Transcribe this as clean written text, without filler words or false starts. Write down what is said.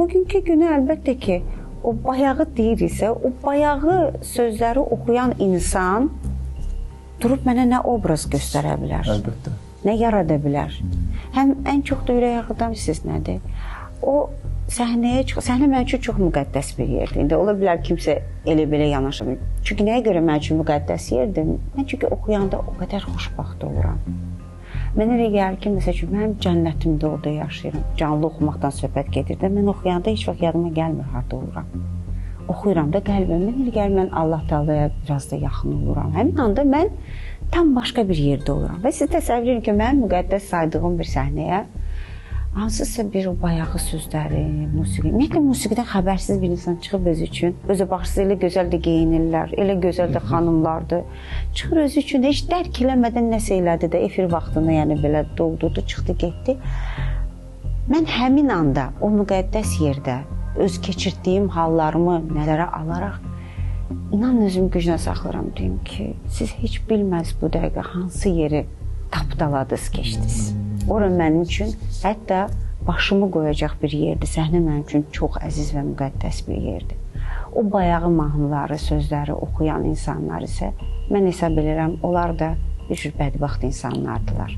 Bugünkü günü əlbəttə ki, o bayağı deyirsə, o bayağı sözləri oxuyan insan durub mənə nə obraz göstərə bilər? Əlbəttə. Nə yarada bilər? Həm ən çox da ürək ağrıdan siz nədir? O səhnəyə çıx, səhnə mənim üçün çox müqəddəs bir yerdir. İndi ola bilər kimsə elə belə yanaşa bilər. Çünki nəyə görə mənim üçün müqəddəs yerdir? Mən çünki oxuyanda o qədər xoşbəxt oluram. Mənə elə gəlir ki, məsəl üçün mənim cənnətimdə orada yaşayıram. Canlı oxumaqdan söhbət gedir də, mən oxuyanda heç vaxt yadıma gəlmir harda oluram. Oxuyuram da qəlbim, mənə elə gəlir mən Allah Taalaya biraz da yaxın oluram. Həmin anda mən tam başqa bir yerdə oluram. Və siz təsəvvür edin ki, mənim müqəddəs saydığım bir səhnəyə hansısa bir o bayağı sözləri, musiqi. Ümumiyyətlə musiqidən xəbərsiz bir insan çıxıb özü üçün, özə baxırsınız elə gözəl də geyinirlər, elə gözəl də xanımlardır. Çıxır özü üçün heç dərk eləmədən nəsə elədi də efir vaxtını, yəni belə doldurdu, çıxdı, getdi. Mən həmin anda o müqəddəs yerdə öz keçirdiyim hallarımı nəzərə alaraq inan özümü güclə saxlayıram, deyim ki, siz heç bilməz bu dəqiqə hansı yeri tapdaladınız, keçdiniz. Ora mənim üçün hətta başımı qoyacaq bir yerdir. Səhnə mənim üçün çox əziz və müqəddəs bir yerdir. O bayağı mahnıları, sözləri oxuyan insanlar isə mən hesab edirəm, onlar da bir cür bədbəxt insanlardılar.